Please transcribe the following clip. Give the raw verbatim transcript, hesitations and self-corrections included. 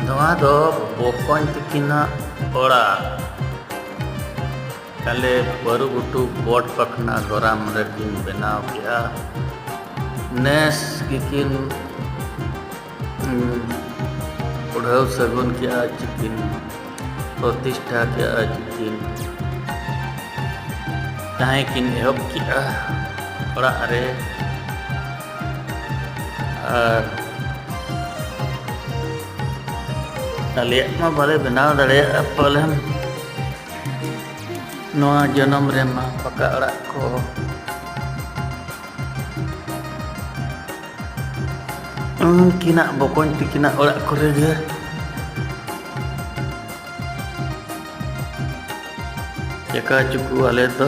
ᱱᱚᱣᱟ ᱫᱚ ᱵᱚᱠᱚᱧ ᱛᱤᱠᱤᱱᱟᱜ ᱚᱲᱟᱜ᱾ ᱟᱞᱮ ᱵᱟᱹᱨᱩ ᱜᱷᱩᱴᱩ ᱵᱚᱴ ᱯᱟᱠᱷᱱᱟ ᱜᱚᱨᱟᱢ ᱨᱮᱠᱤᱱ ᱵᱮᱱᱟᱣ ᱠᱮᱜᱼᱟ᱾ ᱱᱮᱥ ᱜᱮᱠᱤᱱ, ᱩᱸ, ᱩᱰᱷᱟᱹᱣ ᱥᱟᱹᱜᱩᱱ ᱠᱮᱜᱼᱟ ᱪᱤᱠᱤᱱ, ᱯᱨᱚᱛᱤᱥᱴᱷᱟ ᱠᱮᱜᱼᱟ ᱪᱤᱠᱤᱱ, ᱛᱟᱦᱮᱸ ᱠᱤᱱ ᱮᱦᱚᱵ ᱠᱮᱜᱼᱟ ᱚᱲᱟᱜ ᱨᱮ᱾ ᱟᱨ ᱟᱞᱮᱭᱟᱜ ᱢᱟ ᱵᱟᱞᱮ ᱵᱮᱱᱟᱣ ᱫᱟᱲᱮᱭᱟᱜᱼᱟ ᱯᱟᱞᱮᱱ ᱱᱚᱣᱟ ᱡᱚᱱᱚᱢ ᱨᱮᱢᱟ ᱯᱟᱠᱟ ᱚᱲᱟᱜ ᱠᱚ᱾ ᱩᱱᱠᱤᱱᱟᱜ ᱵᱚᱠᱚᱧ ᱛᱤᱠᱤᱱᱟᱜ ᱚᱲᱟᱜ ᱠᱚᱨᱮ ᱜᱮ ᱪᱮᱠᱟ ᱪᱩᱠᱩ ᱟᱞᱮ ᱫᱚ